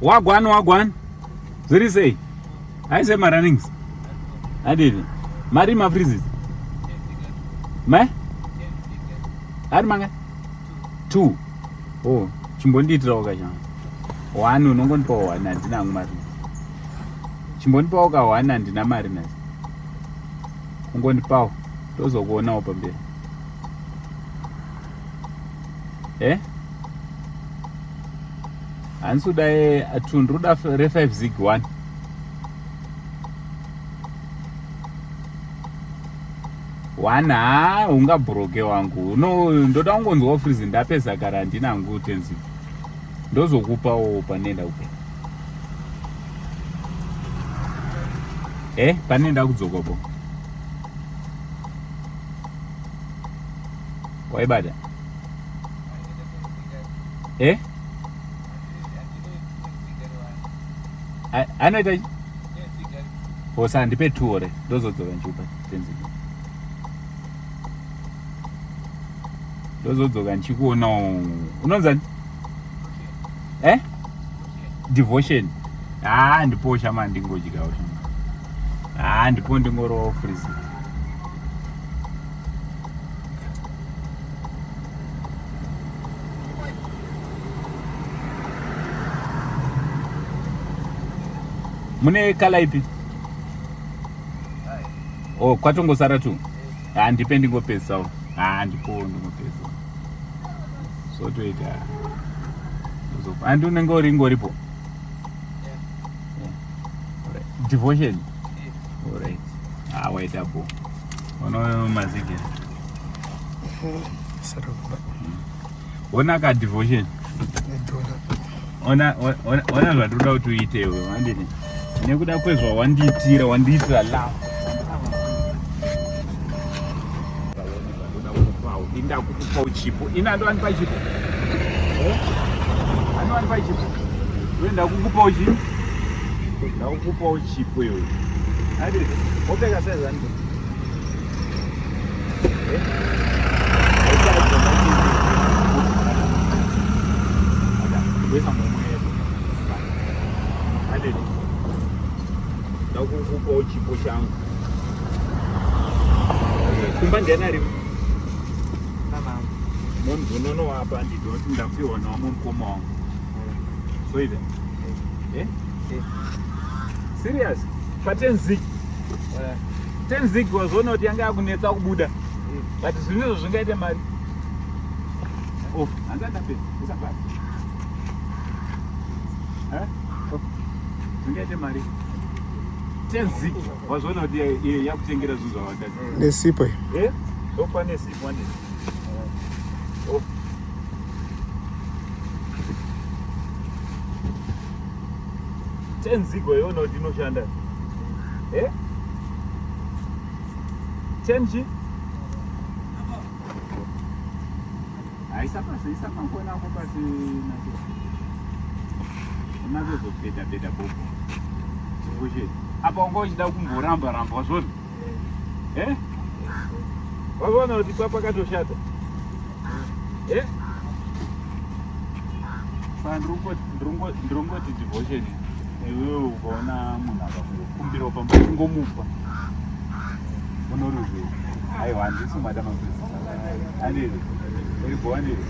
Wagwan wagwan. Zviri sei? Aise marunnings. Adini? Mari mafreezes. Me? Ari manga? 2. Oh, chimbondiitirawo kachana. 1 unongondipawo 1 handina hangu mari. Chimbondipawo ka 1 handina mari nhasi. Ungondipawo. Tozokuonawo pamberi. Eh? Handisi kuda eh, ndiri kuda re5 zig 1. One haa ungabhuroke wangu no ndoda kungonzwawo freeze ndapedza kare handina hangu tenzi ndozokupawo panenda kupa eh panenda kudzoka po waibata eh anoita Bosa handipe ture ndozodzoka ndichikupa tenzi. Ndozodzoka ndichikuona. Unonzani? Eh? Devotion. Ah, ndipo shama ndingodyawo shama. Ah, ndipo ndingorowa freeze. Mune kala ipi? Oh, kwatongosara tu. Ah, ndipe ndingopesawo. Ah, ndipo ndingopesa. Sotoita. Ndozopa. Andi unenge uri ingoripo. Yeah. Devotion. All right. Ah, waita bo. Ono mazige. Ona ka devotion. Ona ona ona zvatinoda kuti uite iwe wandini. Nekuda kwezvawandiitira wandiitira love. Inda kukupa uchipo. Ina ndo anipa chipo. Eh? Ano anipa chipo. Ndoenda kukupa uchipo. Ndakukupa uchipo iwe. Adi, wopfeka size ani? Ndakukupawo chipo changu. Kumba ndiani arimo? Munonowapa ndidoti ndapiwa nawamwe mukoma wangu. Soita. Eh? Serious? Patenziki. Tenzig wazoona kuti yanga yakunetsa kubuda. But zvinhu izvo zvingaite mari. Off. Hanzi ndapedza. Usabata. Eh? Zvingaite mari. Tenzig wazoona kuti yakutengera zvinhu zvawakati. Nesipo. Eh? Ndopa nesipo wandini. Off. Tenzigo yona kuti inoshanda. Eh? Tenji? Haisa pasi, isa makona ako pasi nacho. Unazozopeta peta bobo. Chingoshe. Apa unga uchida kumboramba ramba wazvona? Eh? Wazvona kuti papa katoshata? Eh? Saka ndiri kungoti devotion iwewe ukaona munhu akakumbirawo pamba ungomupa unoruzvei aiwa handisi mada mapurisa andiri uribo andiri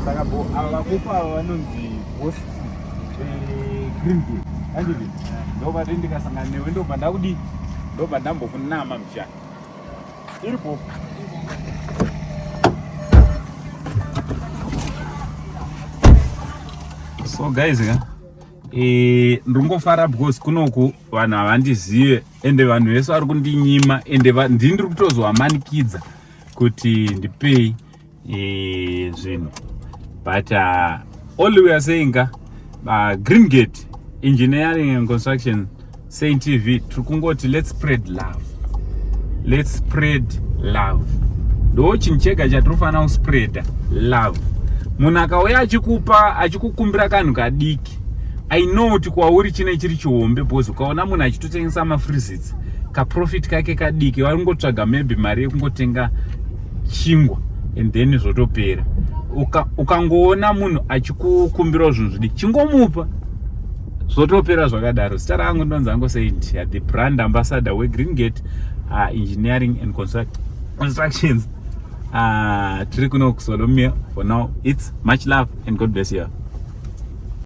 saka bo ava vakupa ava vanonzi host eh, green gate andiri ndobva ti ndikasangana newe ndobva ndakudii ndobva ndambokunama mushana iripo so guys ka eh ndingofara because kunoku vanhu havandizive ende vanhu vese vari kundinyima ende ndini ndiri kutozovamanikidza kuti ndipei eh, zvinhu but all we are saying ka green gate engineering and construction saint tv tiri kungoti let's spread love, let's spread love. Ndo chinhu chega chatinofanira kuspreada love. Munhu akauya achikupa achikukumbira kanhu kadiki, I know kuti kwauri chine chiri chihombe, because ukaona munhu achitotengesa mafreezits, kaprofit kake kadiki, vari kungotsvaga maybe mari yekungotenga chingwa and then zvotopera. Ukangoona munhu achikukumbirawo zvinhu zvidiki, chingomupa, zvotopera zvakadaro. Zita rangu ndonzi Ango Saint, the brand ambassador weGreen Gate Engineering and Constructions. Tiri kuno kuSolomia for now. It's much love and God bless you.